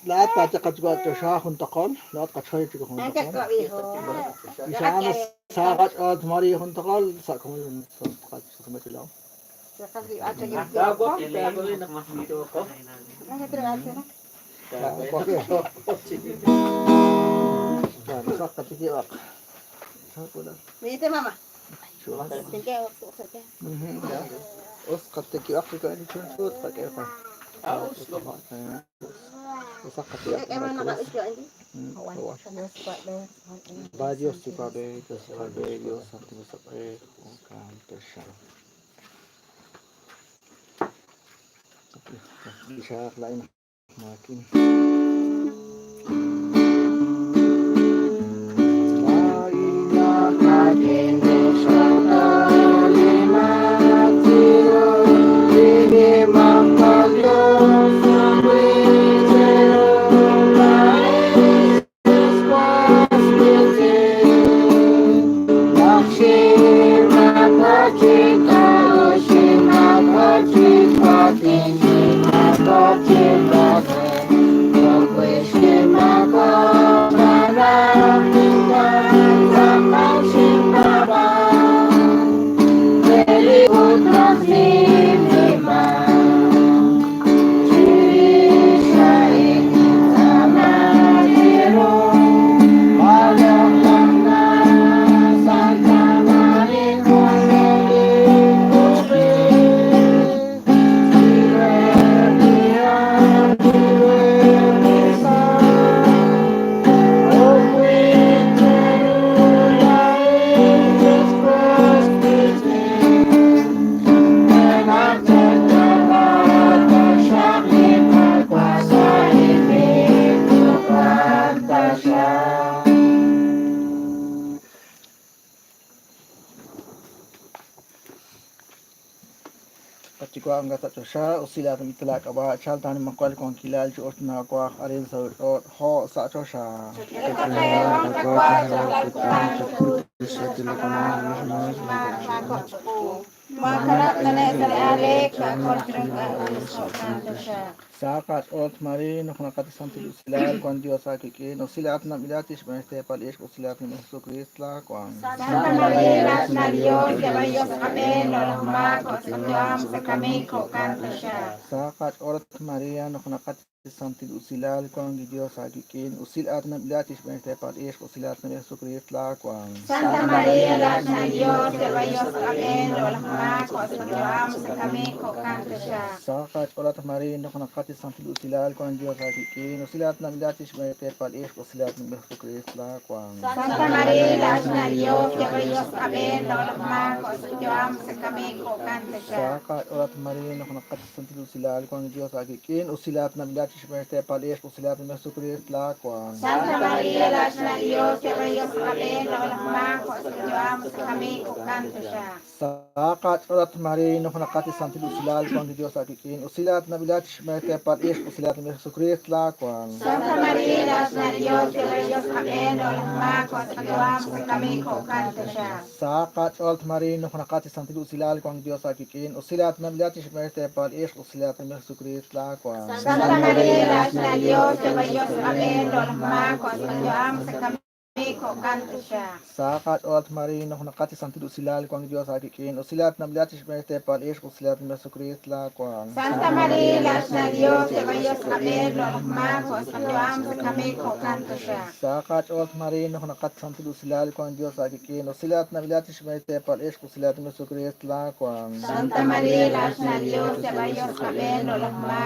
Laat tachaqachwa choxa juntaqol, laat qachoy chik juntaqol. Ixana saaqach at mari juntaqol, sa kumul sa sumachilo. Santa María, la Dios, te vayos amén, Santa María, la Dios, te vayos amén, Santa María, la Dios, te vayos amén, Santa María, la Dios, te vayos amén, Santa María, la Dios, te vayos amén, Santa María, la Dios, te vayos amén,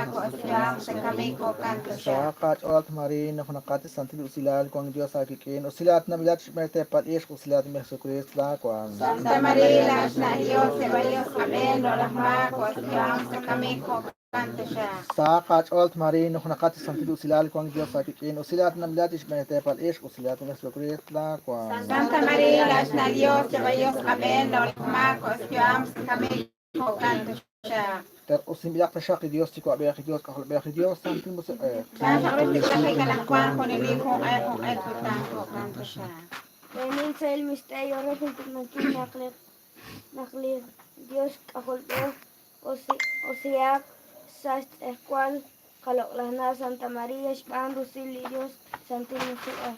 Santa María, la Dios, te vayos amén, Santa María, la Dios, te vayos amén, Santa María, la Dios, te vayos amén, Bendice el misterio. Naq li Yos K'ajolb'ej osihaak sa' xtz'ejwal qaloq'laj na' Santa María xb'aan rusil li Yos Santil Musiq'ej.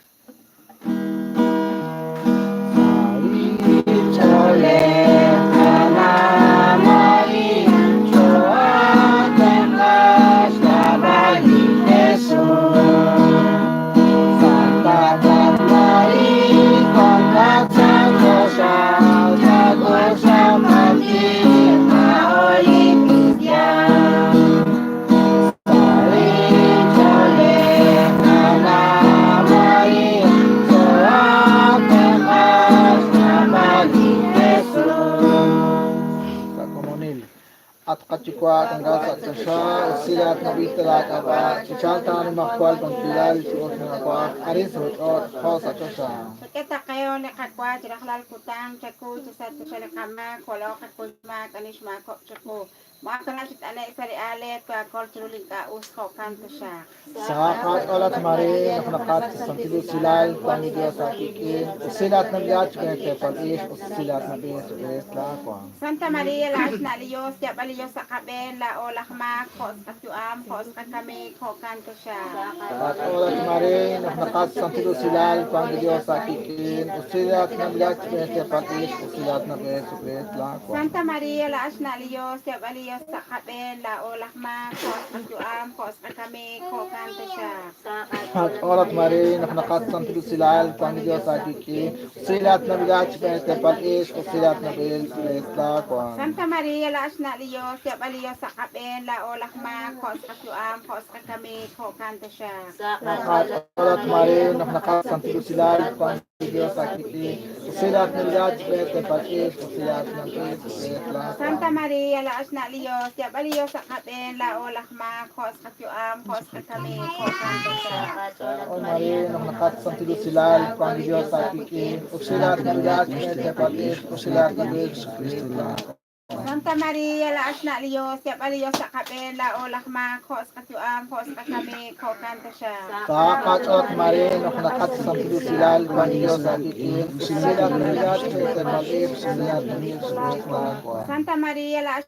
Sa' komonil. At qayuwa' wankat sa' choxa, usilat nab'il laak'ab'a', chichalq taanimajwal wankilal chi us nakawaak arin sa' ruuchich'och' jo' sa' choxa. Chak'e taqeho li qawa chi rajlal kutan, chakuy chisa' taxaq li qamaak, jo' laa'o qakuy xmaak ani xmaakob'k chiqu. Mookanab' chi t'ane'k sa' li aaleek, tookol chiru li ink'a' us, jo'kan taxaq. Sa' qach'ool at María, naq naqat santil usilal, wank li Dios aawik'in, usilat nab'iyat xb'een teepal ix, usilat nab'i Jesucrist laawa. Santa María, laa'at xna' li Yos, yaab'al li Yos sa' qab'een, laa'o laj maak, jo' sa' qayu'am, jo' sa' qakamik, jo'kan taxaq. Qach'ool at María, naq naqat santil usilal, wank li Dios aawik'in, usilat nab'iyat xb'een teepal ix, usilat nab'i Jesucrist laawa. Santa María, laa'at xna' li Yos, yaab'al li Yos sa' qab'een, laa'o laj maak, jo' sa' qayu'am, jo' sa' qakamik, jo'kan taxaq. Qach'ool at María, naq naqat santil usilal, wank li Dios aawik'in, usilat nab'iyat xb'een teepal ix, usilat nab'i Jesucrist laawa. Santa María, laa'at xna' li Yos, yaab'al li Yos sa' qab'een, laa'o laj maak, jo' sa' qayu'am, jo' sa' qakamik, jo'kan taxaq. Qach'ool at María, naq naqat santil usilal, wank li Dios aawik'in, usilat nab'iyat xb'een teepal ix, usilat nab'i Jesucrist laawa. Santa María, laa'at xna' li Yos, yaab'al li Yos sa' qab'een, laa'o laj maak, jo' sa' qayu'am, jo' sa' qakamik, jo'kan taxaq. O María, naq naqat santil usilal, wank li Dios aawik'in, usilat nab'iyat xb'een teepal ix, usilat nab'i Jesucrist laawa. Santa María, laa'at xna' li Yos, yaab'al li Yos sa' qab'een, laa'o laj maak, jo' sa' qayu'am, jo' sa' qakamik, jo'kan taxaq. Sa' qach'ool at María, naq naqat santil usilal, wank li Dios aawik'in, usilat nab'iyat xb'een teepal ix, usilat nab'i Jesucrist laawa. Santa María, laa'at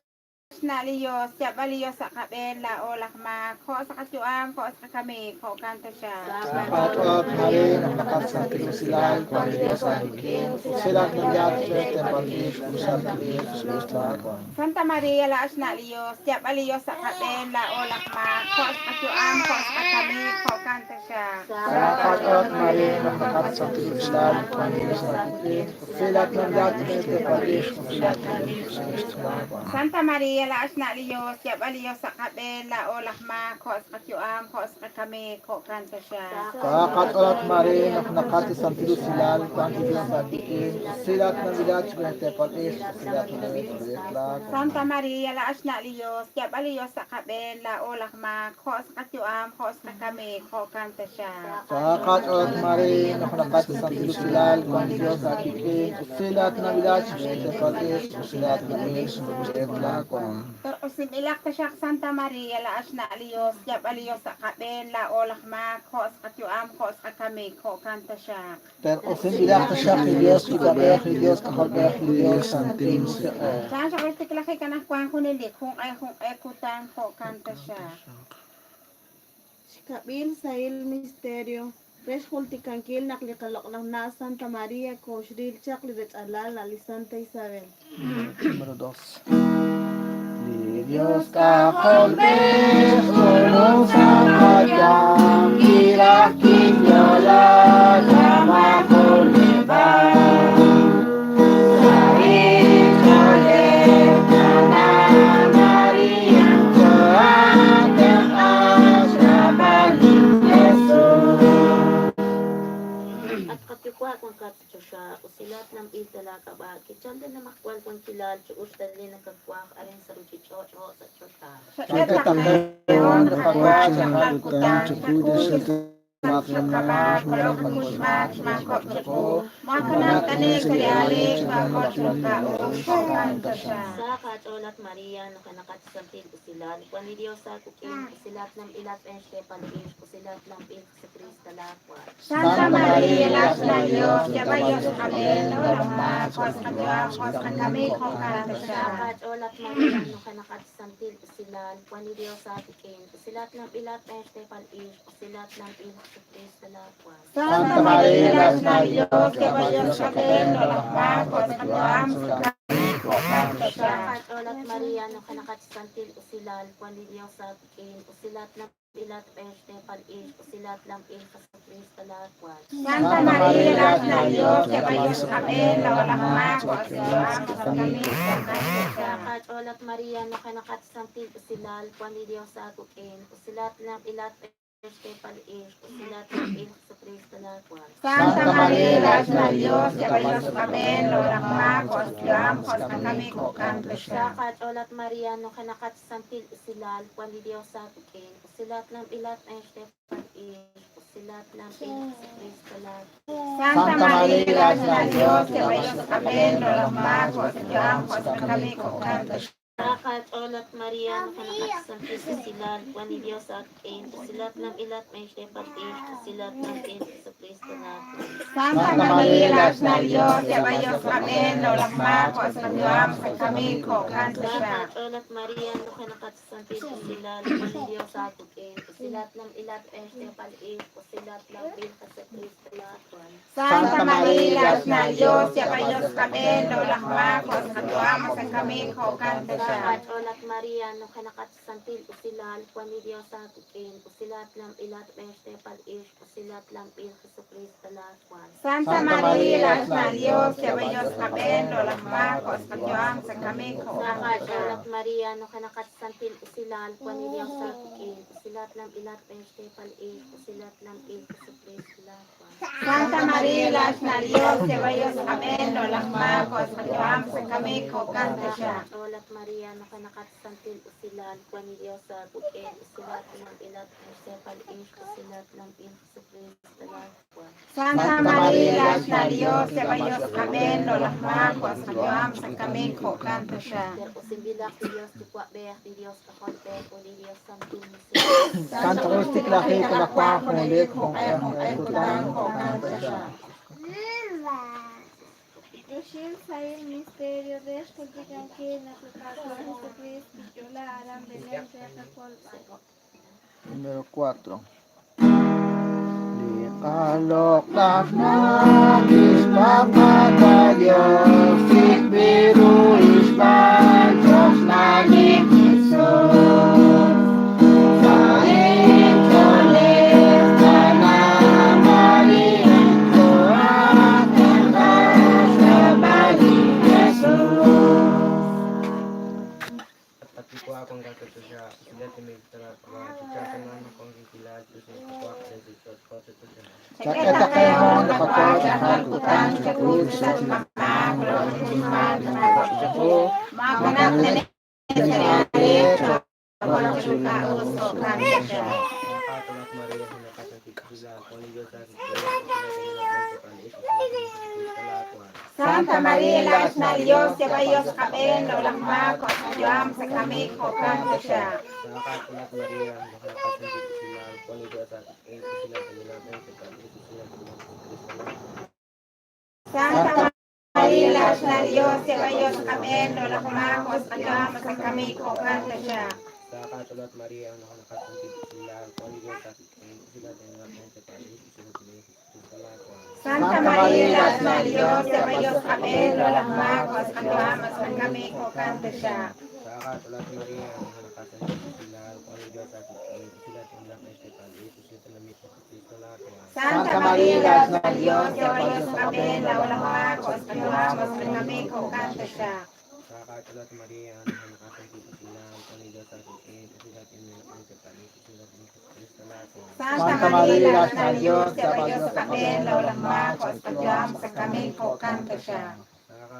xna' li Yos, yaab'al li Yos sa' qab'een, laa'o laj maak, jo' sa' qayu'am, jo' sa' qakamik, jo'kan taxaq. Qach'ool at María, naq naqat santil usilal, wank li Dios aawik'in, usilat nab'iyat xb'een teepal ix, usilat nab'i Jesucrist laawa. Santa María, laa'at xna' li Yos, yaab'al li Yos sa' qab'een, laa'o laj maak, jo' sa' qayu'am, jo' sa' qakamik, jo'kan taxaq. Sa' qach'ool at María, naq naqat santil usilal, wank li Dios aawik'in, usilat nab'iyat xb'een teepal ix, usilat nab'i Jesucrist laawa. Santa María, laa'at xna' li Yos, yaab'al li Yos sa' qab'een, laa'o laj maak, jo' sa' qayu'am, jo' sa' qakamik, jo'kan taxaq. Sa' qach'ool at María, naq naqat santil usilal, wank li Dios aawik'in, usilat nab'iyat xb'een teepal ix, usilat nab'i Jesucrist laawa. Santa María, laa'at xna' li Yos, yaab'al li Yos sa' qab'een, laa'o laj maak, jo' sa' qayu'am, jo' sa' qakamik, jo'kan taxaq. Sa' qach'ool at María, naq naqat santil usilal, wank li Dios aawik'in, usilat nab'iyat xb'een teepal ix, usilat nab'i Jesucrist laawa. Torq'usinb'ilaq taxaq Santa María, laa'at xna' li Yos, yaab'al li Yos sa' qab'een, laa'o laj maak, jo' sa' qayu'am, jo' sa' qakamik, jo'kan taxaq. Terq'usinb'ilaq taxaq li Dios Yuwa'b'ej, li Dios K'ajolb'ej, li Dios Santil Musiq'ej. Chan xaq xtiklajik anaqwan junelik, junq'e junq'e kutan, jo'kan taxaq. Xkab'il sahil misterio re xjultikankil naq li qaloq'laj na' Santa María koxril chaq li rech'alal li Santa Isabel. Número 2. Li Dios K'ajolb'ej kolon sa' qayam, kiraj kiyo'laak kama' Sahil ch'oolej qana' María, choo'aatenq'a xraab'al li Jesus. At qayuwa' wankat sa choxa, usilat namb'il ta laak'ab'a', kichalk ta namajwal wankilal, chu'uxk ta li nakawaaj arin sa' ruuchich'och' jo' sa' choxa. Chak'e taqeho li qawa chi rajlal kutan, chakuy Sa kacholat Maria, no kanakat santil usilal, kwan ni Dios sa kukin, usilat ng ilat este paliis, usilat ng il sa Krista lakwa. Santa Maria, las na Dios, yabayos kami, walang makos, kagwakos, kami, kung Sa siya. kacholat Maria, no kanakat santil usilal, kwan ni Dios sa kukin, usilat ng ilat este paliis, usilat ng il sa Krista lakwa. Santa Maria, las na Dios, yabayos kami, walang makos, kagwakos, kami, kung Sa siya. kacholat Maria, no kanakat santil usilal, kwan ni Dios sa kukin, usilat ng ilat este paliis, usilat ng il sa Krista lakwa. Santa Maria, las na Dios, yabayos kami, walang makos, kagwakos, kami, kung siya. Kacholat Maria, no kanakat santil usilal, kwan ni Dios sa kukin, usilat ng ilat este paliis, usilat ng il sa Krista lakwa. Santa Maria, las na Dios, yabayos kami, walang makos, kagwakos, kami, kung siya. Sa kacholat Maria, no kanakat santil usilal, kwan ni Dios sa kukin, usilat ng ilat este paliis, usilat ng il sa Krista lakwa. Santa Maria, las na Dios, yabayos kami, walang makos, kagwakos, kami, kung siya. Kacholat Maria, no kanakat santil usilal, kwan ni Dios sa kukin, usilat ng ilat este paliis, usilat ng il sa Krista lakwa. Santa Maria, las na Dios, yabayos kami, walang makos, kagwakos, kami, kung siya. Kacholat Maria, no kanakat santil usilal, kwan ni Dios sa kukin, usilat ng ilat este paliis, usilat ng il sa Krista lakwa. Santa Maria, las na Dios, yabayos kami, walang makos, kagwakos, kami, kung siya. Kacholat Maria, no kanakat santil usilal, kwan ni Dios sa kukin, usilat ng ilat este paliis, usilat ng il sa Krista lakwa. Santa Maria, las na Dios, yabayos kami, walang makos, kagwakos, kami, kung siya. Kacholat Maria, no kanakat santil usilal, kwan ni Dios sa kukin, usilat ng ilat este paliis, usilat ng il sa Krista lakwa. Santa Maria, las na Dios, yabayos kami, walang makos, kagwakos, kami, kung siya. Kacholat Maria, no kanakat santil usilal, kwan ni Dios sa kukin, usilat ng ilat este paliis, usilat ng il sa Krista lakwa. Santa Maria, las na Dios, yabayos kami, walang makos, kagwakos, kami, kung siya. Pero usimbilak ti Dios ti kuwaber ti Dios kakolpe o ti Dios santil usilal. Santa Cruz tiklahi kulakwa kung kutan kung Roxil sa'il misterio re xjultikankil naq li Qaawa' Jesucristo kiyo'la aran Belén re qakolb'al. Número 4. Likalok na ispapata Diyos, sikbiru ispan, Diyos na ni Jesus. Sa intoles na na Maria, at ang sa Jesus. At ikuha akong gagato siya, sila timigtara pa, siya naman kong kikilal, tapos ikuha ko sa dito, ko sa to siya. Chaketa keho nakakot hakutan chakut sa Nakakatuwa at Maria, hinakasantig sila, kung ni Diyos sa Santa Maria, las na Dios, yabayos kami, walang makos, kagwakos, kami, kung siya. Nakakatuwa at Maria, hinakasantig sila, kung ni Diyos sa sila Santa Maria, las na Dios, yabayos kami, walang makos, kagwakos, kami, kung siya. Nakakatuwa at Maria, hinakasantig sila, kung ni Diyos sa sila Santa Maria, las na Dios, yabayos kami, walang makos, kagwakos, kami, kung siya. Nakakatuwa at Maria, hinakasantig sila, kung ni Diyos sa sila Santa Maria, las na Dios, yabayos kami, walang makos, kagwakos, kami, kung siya. Nakakatuwa at Maria, hinakasantig sila, kung ni Diyos sa sila Santa Maria, las na Dios, yabayos kami, walang makos, kagwakos, kami, kung siya.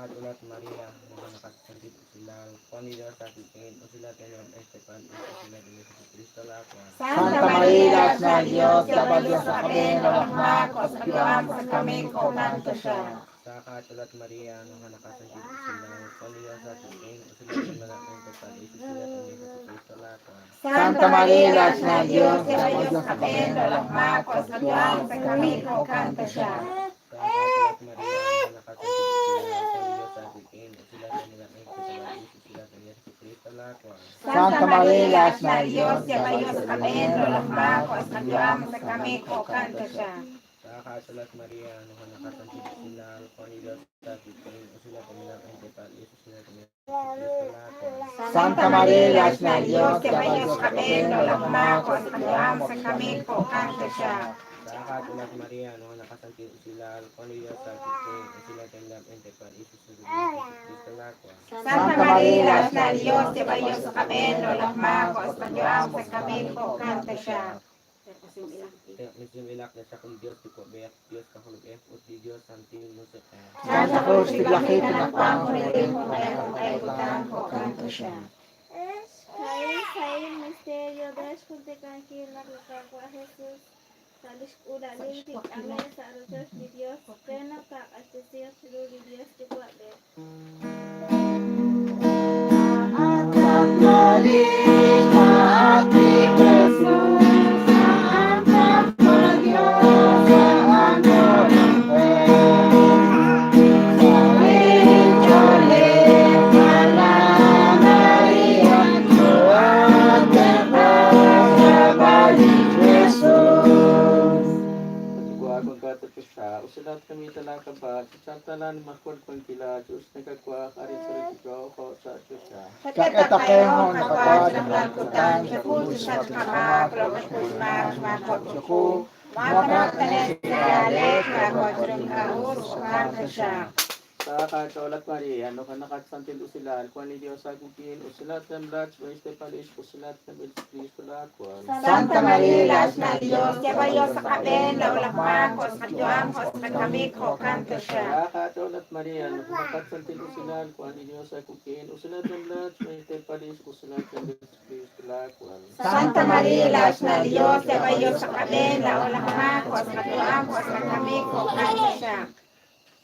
Sa ulat Maria, nagkanakasantit usilal, Juan di Dios sa atin, usilat ng Esteban, usilat ng Jesucristo lakwan. Santa Maria, na Diyos, yaba Diyos sa kami, nalakmak, ospiam, sa kami, kanto siya. Sa ulat Maria, nagkanakasantit usilal, Juan di Dios sa atin, usilat ng Esteban, usilat ng Jesucristo lakwan. Santa Maria, na Diyos, yaba Diyos sa kami, nalakmak, ospiam, sa kami, kanto siya. Sa ulat Maria, nagkanakasantit usilal, Juan di Dios sa atin, usilat ng Esteban, usilat ng Jesucristo lakwan. Santa Maria, na Diyos, yaba Diyos sa kami, nalakmak, ospiam, sa kami, kanto siya. Sa ulat Maria, nagkanakasantit usilal, Juan di Dios sa atin, usilat ng Esteban, usilat ng Jesucristo lakwan. Santa Maria, na Diyos, yaba Diyos sa kami, nalakmak, ospiam, sa kami, kanto siya. Sa ulat Maria, no nakasanti usilal, Juan di Dios sa atin, usilat ng Esteban, usilat ng Jesucristo lakwan. Santa Maria, na Diyos, yaba Diyos sa kami, nalakmak, ospiam, sa kami, kanto siya. Misim ilak na siya kung Diyos di ko beyak, Diyos kahulog eh, ut di Diyos santing musik eh. Santa Cruz, tiglaki, tinakpang, kanto siya. Xahil sahil misterio re xjultikankil naq li Qaawa' Jesus sa' lix k'uula'alil kik'ame' sa' rochoch li Dios re naq taaq'axtesiiq chiru li Dios Yuwa'b'ej. Pagkuakon ka sa siya, usilat kami talaka ba, sa talan makwal kong kila, Diyos nagkakwa, karin sa rito ko sa siya. Kaketakeho, nakapad, nagkutan, sa puso sa kamak, lokas makot, suku, kanto siya. Sa katulat Maria, no kanakat santil usilal, kwan ni Diyos agukin, usilat ng blats, waiste palis, usilat ng Kristo lakwan. Santa Maria, na Diyos, yaba Diyos sa kami, nalakmak, ospiam, sa kami, kanto siya. Sa katulat Maria, no kanakat santil usilal, kwan ni Diyos agukin, usilat ng blats, waiste palis, usilat ng Kristo lakwan. Santa Maria, na Diyos, yaba Diyos sa kami, nalakmak, ospiam, sa kami, kanto siya.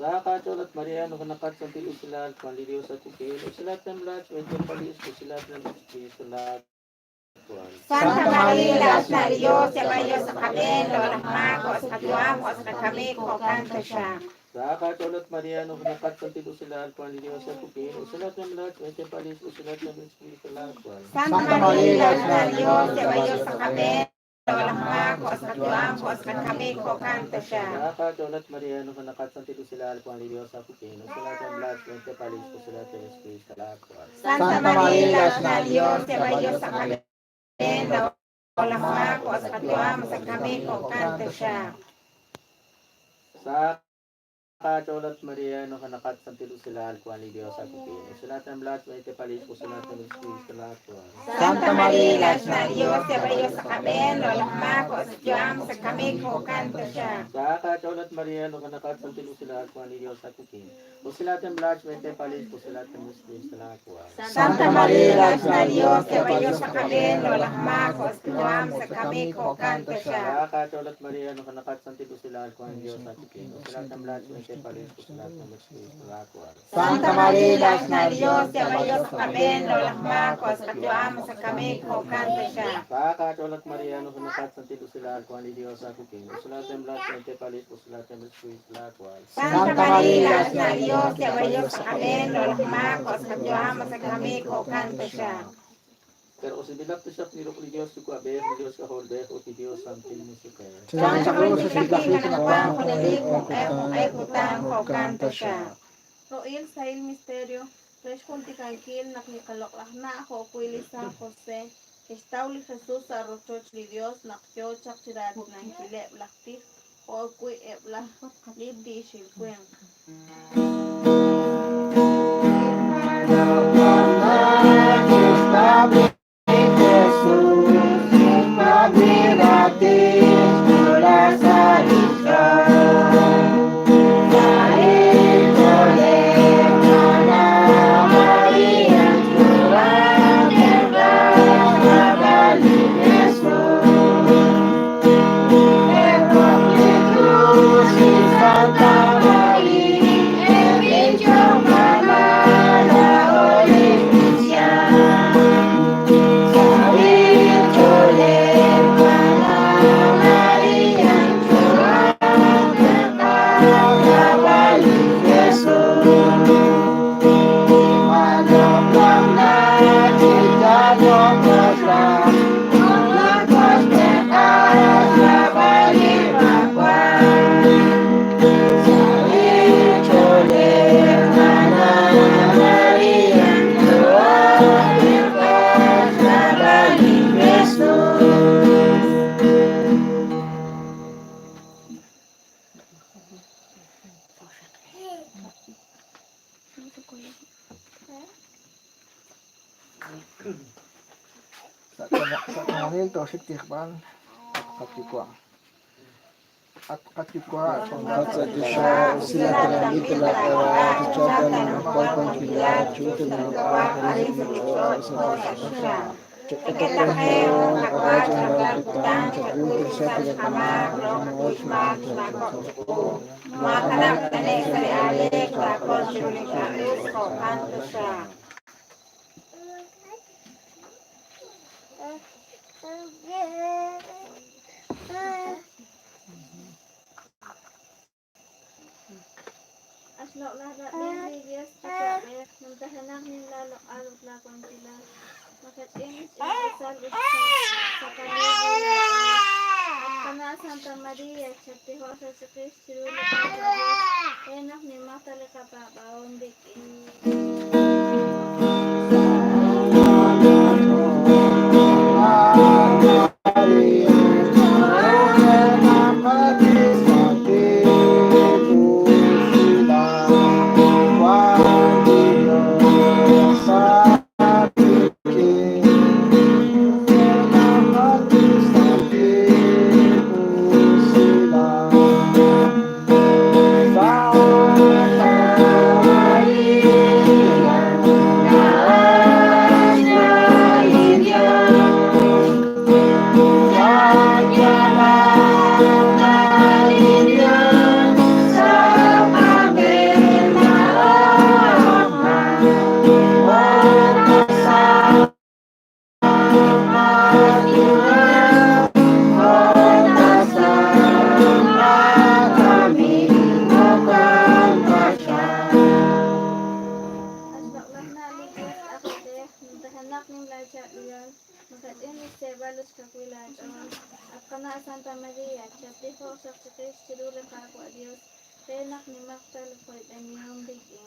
Sa katulat Maria, no kanakat santil usilal, kwan ni Diyos agukin, usilat ng blats, waiste palis, usilat ng Kristo lakwan. Santa Maria, na Diyos, yaba Diyos sa kami, nalakmak, ospiam, sa kami, kanto siya. Sa katulat Maria, no kanakat santil usilal, kwan ni Diyos agukin, usilat ng blats, waiste palis, usilat ng Kristo lakwan. Santa Maria, na Diyos, yaba Diyos sa kami, nalakmak, ospiam, sa kami, kanto siya. Sa katulat Maria, no kanakat santil usilal, kwan ni Diyos agukin, usilat ng blats, waiste palis, usilat ng Kristo lakwan. Santa Maria, na Diyos, yaba Diyos sa kami, nalakmak, ospiam, sa kami, kanto siya. Sa katulat Maria, no kanakat santil usilal, kwan ni Diyos agukin, usilat ng blats, waiste palis, usilat ng Kristo lakwan. Santa Maria, na Diyos, yaba Diyos sa kami, nalakmak, ospiam, sa kami, kanto siya. Sa katulat Maria, no kanakat santil usilal, kwan ni Diyos agukin, usilat ng blats, waiste palis, usilat ng Kristo lakwan. Santa Maria, na Diyos, yaba Diyos sa kami, nalakmak, ospiam, sa kami, kanto siya. Sa katulat Maria, no kanakat santil usilal, kwan ni Diyos agukin, usilat ng blats, waiste palis, usilat ng Kristo lakwan. Santa Maria, na Diyos, yaba Diyos sa kami, nalakmak, ospiam, sa kami, kanto siya. Sa katulat Maria, no kanakat santil usilal, kwan ni Diyos agukin, usilat ng blats, waiste palis, usilat ng Kristo lakwan. Santa Maria, na Diyos, yaba Diyos sa kami, nalakmak, ospiam, sa kami, kanto siya. Pero usibilap to siya, nilok ni Diyos, suko aber, ni Diyos kahol, ber, o ti Diyos, santil musika. Santa Cruz, tiglaki, tinakpang, kanto siya. Roil sahil misterio re xjultikankil naq li qaloq'laj na' jo'wi' li San José kixtaw li Jesus sa' rochoch li Dios naq yoo chaq chiraatinankileb' laj tij jo'wi' eb' laj li tiixil winq. Sa Sa' komonil tooxik tijb'al At qaYuwa'. At qaYuwa' Wankat sa' choxa, usilal talanb'il talak'ab'a, chichalta li nimajwal wankilal, chuhul li arin sa' ruuchich'och' jo' sa' choxa. Chak'e qe li qawa chi rajlal kutan, chakuy taxaq li qamaak, Roqak'ul xmaak xmaakok' chiqu. Maakanab' t'ane'k sa' li aaleek, taakol chiru li ink'a' us, jo'kan taxaq. At loq'laj rab'in li Dios Yuwa'b'ej, numtajenaq nim laaloq'al ut laawankilal. Makach'in li ch'ina'usal ut saqalil ru laab'e. At qana' Santa Maria, chattijoq sa' chiqix chiru li Qaawa' Dios re naq nimaq ta li qapaab'ahom rik'in. At loq'laj na' li Dios Ajawb'ej, numtajenaq nim laachaab'ilal, makach'in li xseeb'al ut xkawil aach'ool. At qana' Santa Maria, chattijoq chaq chiqix chiru li Qaawa' Dios re naq nimaq ta li qoyb'enihom rik'in.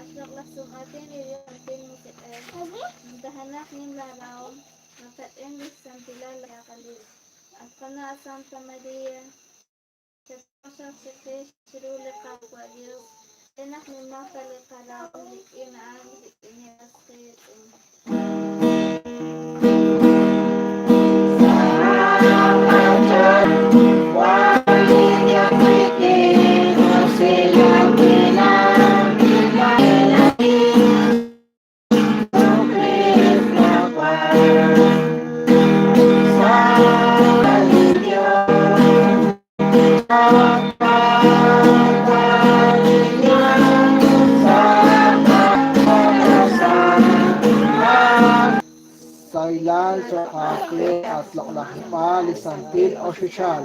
At loq'laj sum'aatin li Dios Santil Musiq'ej, numtajenaq nim laarahom, makach'in li xsantilal laaqalil. At qana' Santa Maria, chattijoq chaq chiqix chiru li Qaawa' Dios re naq nimaq ta li qarahom rik'in a'an ut rik'ineb' li qas qiitz'in. Saylal cho'q aawe at loq'laj nub'aal li santil oxichal.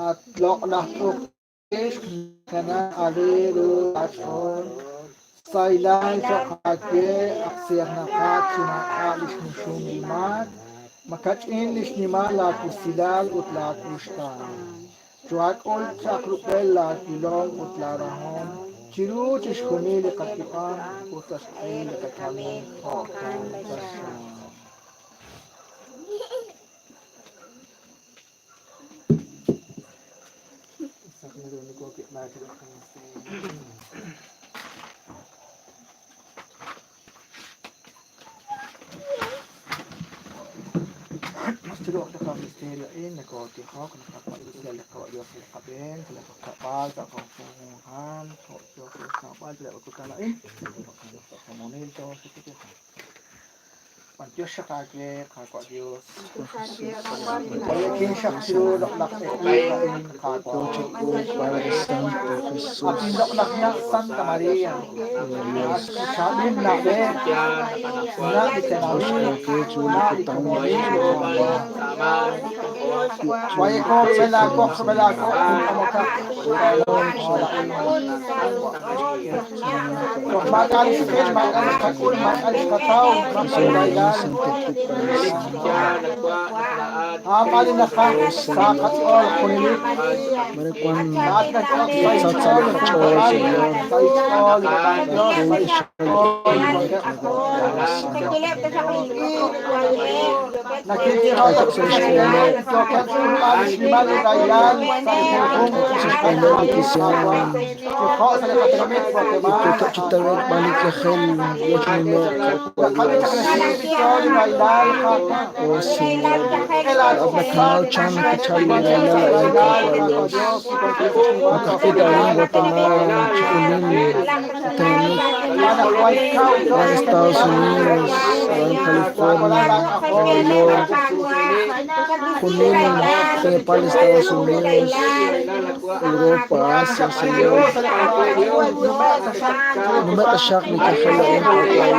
At loq'laj t'uq'ix kana ali ru aach'ool. Saylal cho'q aawe at siernaqat chi maak'a' li xmuxum li maak, makach'in li xnimal laawusilal ut laawuxtaan. Choak'ul chaq rub'el laawilom ut laarahom chiru chixjunil li qayu'am ut sa' xq'ehil li qakamik jo'kan taxaq. Chiru li qamisterio a'in nakotijok naqapa'usilal li Qawa' Dios sa' li qab'een, sa' li qakab'al, sa' qajunjunqal, jo' yook xnawb'al chireb' li kutan a'in. Sa' komonil tooxik tijok. Dios xaqaawe, Qaawa' Dios. Wayekin xaq chiru loq'laj ewu a'in, Qaawa'. Padre Santo Jesús. Atin loq'laj na' Santa Maria. Dios. Chaab'il na'b'ej, na' li tenamit, na' li komonil. Wayeko rub'el aawoq, rub'el aawoq, ink'amokaq. Toj maak'a' li xqil, maak'a' li xqak'ul, maak'a' li xqataw, maak'a' li rahilal. Amal naka sa qatz'ool junelik. Laat nak'ok sa ich'ool, sa ich'ool, Dios, sa ich'ool. Oh Señor, Abacao chan kachali la la Dios. Makakita ang Guatemala, Chicolini, Tenerife, Estados Unidos, en California, Nueva York, Junín, Nepal, Estados Unidos, Europa, Asia, Señor. Numatashak ni Kajela en Dios,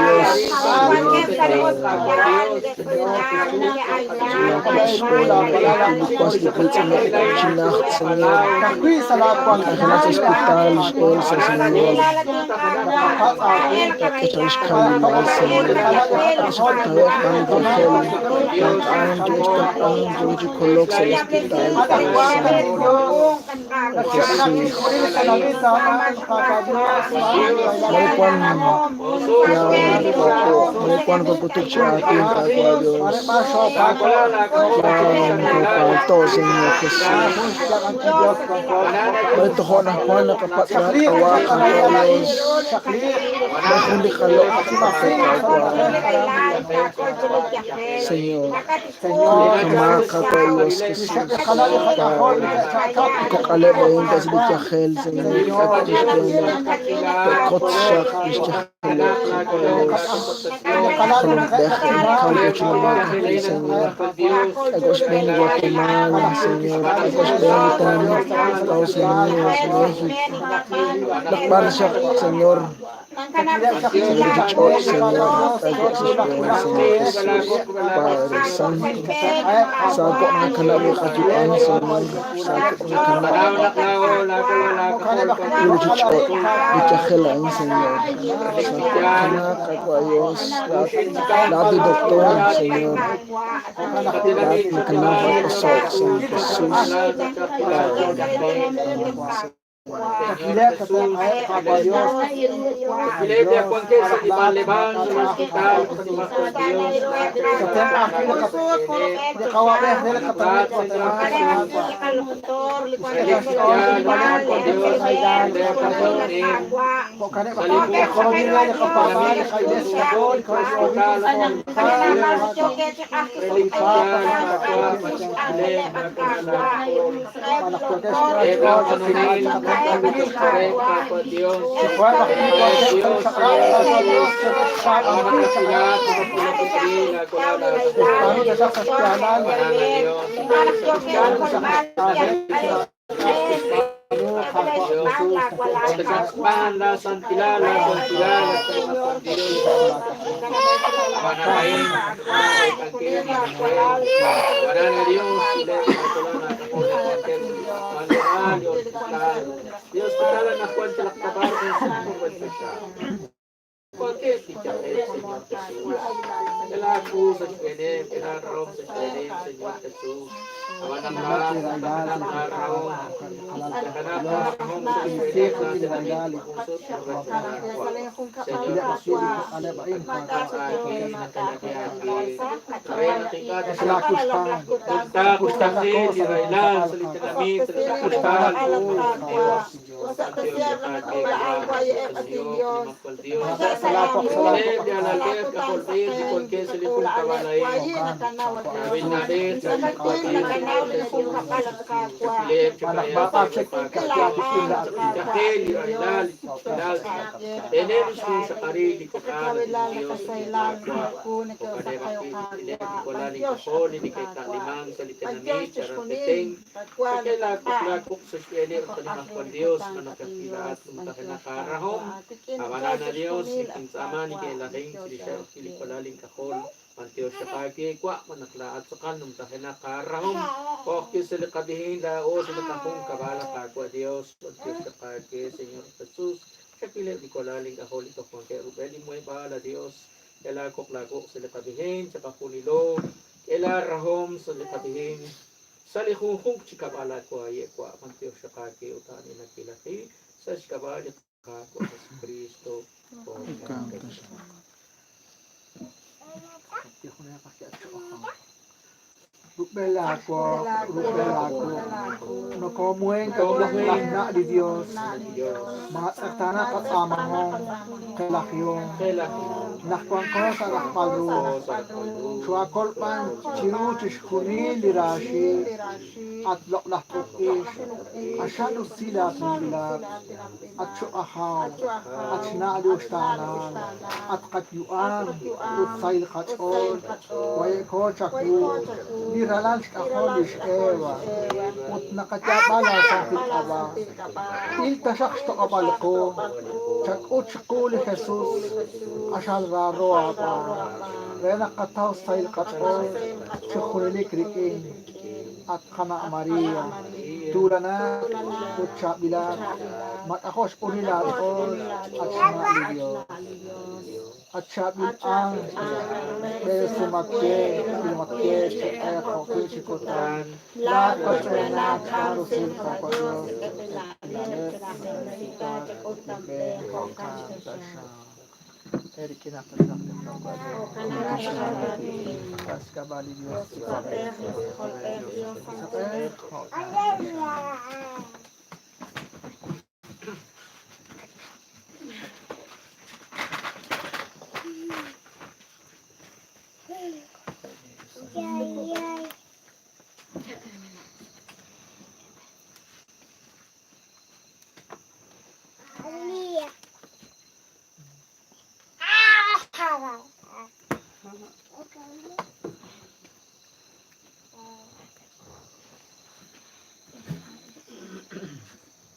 Señor Jesús. Señor, Dios Jesús. Guatemala, Señor, Estados Unidos, México. Señor. Señor, Señor Jesús, Padre Santo, Sako ang kalabi katuan, Señor, Sako ang kalabi. Señor, Sako ang Diyos, lahat ni Doktor, Señor, lahat ng kanaka pasok, Señor Jesus, Padre, Dios na cuenta la Señor Jesús. Señor Jesús. Na li Dios, matz'eqtaana qatz'aamahom, qelajihom, naq wanko sa' rajb'al ru, chuakolb'an chiru chixjunil li raaxiik, at loq'laj t'uq'ix, q'axal usil aatinb'ilat, at chuq'ajaw, at xna' li uxtaanal, at qayu'am, ut sahil qach'ool, wayeko chawu, li ralal xk'ajol lix Eva, ut naqayaab'al aasantil k'ab'a', il taxaq xtoq'ob'al qu, chak'ut chiqu li Jesus, q'axal raaro aab'aan, re naq qataw sahil qach'ool, chi junelik rik'in, at qana' Maria, tuulanat ut chaab'ilat, mak'ajo' xq'unil aach'ool, at xna' li Dios. At chaab'il ángel, besumakye, ilmakye, chiq'eq jo'wi' chi kutan, laat qochb'eenat xb'aan rusil Qaawa' Dios,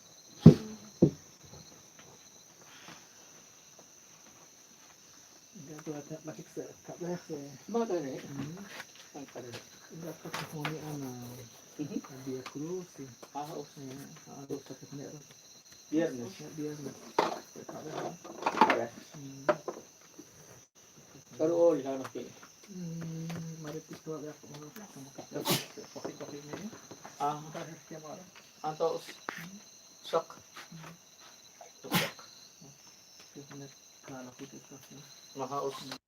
Eric Viernes. Viernes. Pero all na ki. Ah, anto sak. Sak. Mahaos.